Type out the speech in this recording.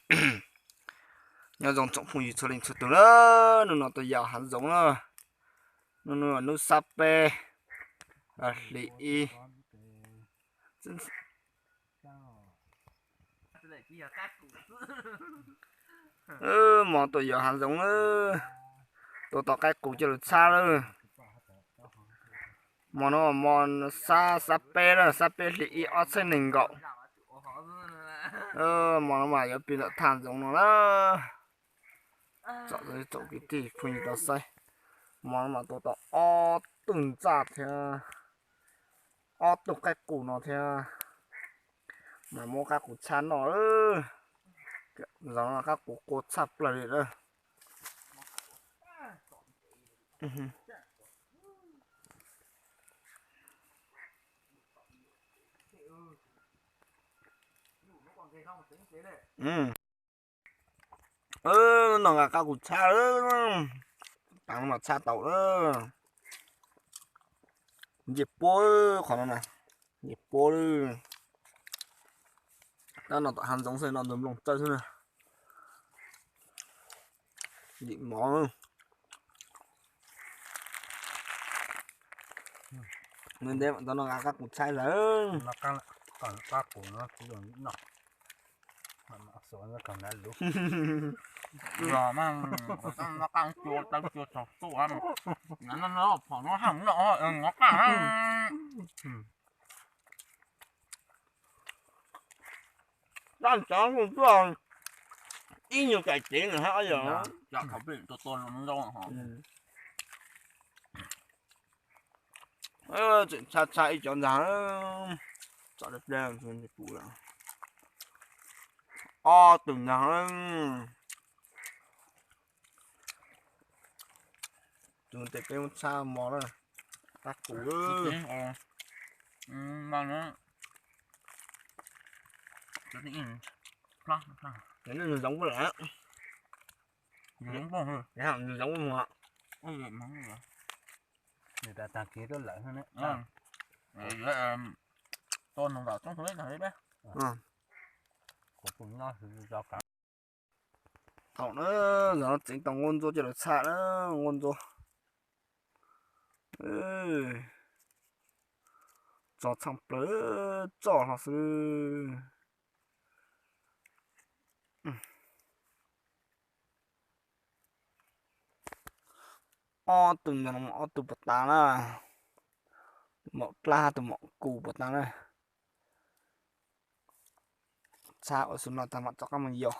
Nyob zoo tsoom phooj ywg txhua leej txhua tus na, hnub no tuaj yos hav zoov na, hnub no hnub sab peb, hli ib. Hmo tuaj yos hav zoov na, tua tau qaib qus coj lug txhab lawm. Hmo no hmo sab, sab peb na, sab peb hli ib ob txhiab nees nkaum. Hmo no mas yuav pib ntawm thaj zoov no na. Tsom, tsom kwv tij phooj ywg tau saib, hmo no mas tua tau ob tug ntxaj thiab ob tug qaib qus no thiab. Mas muab qaib qus txhab noj. Zaum no qaib qus qua tshaj plaws li lawm. No nqa qab kuv txhab lawm, tas no mas txhab tau lawm. Ncej puab qhov no na, ncej puab lawm. Tab no tom hav ntsoov xwb no ntug nplooj txawj xwb na. Dim mov. Ntev ntev mam tau no nqa qab kuv txhab lawm. Dab ntxov tuaj ib nyuag kais cev na hab yog. Tseem tshab tshab ib cov ntag. Tsom dab plag pum lawm. Ob tug ntag. Tus tes peb muab tshab mos na. Qab qus. Nws zoov puag lawm. Nws zoov puag mus. Nws tag tag kev tuaj lawm. Thaum na, zaum no tseev tau nquab ntsuab coj lawv txhaj na, nquab ntsuab. Tso tshaj plaws, tso hlo xwb. Ob tug ntawm no ob tug puas tas na, tus maum dlab tus maum kus puas tas na. Txhaj ua xwb no tag mam rov qab mus yos.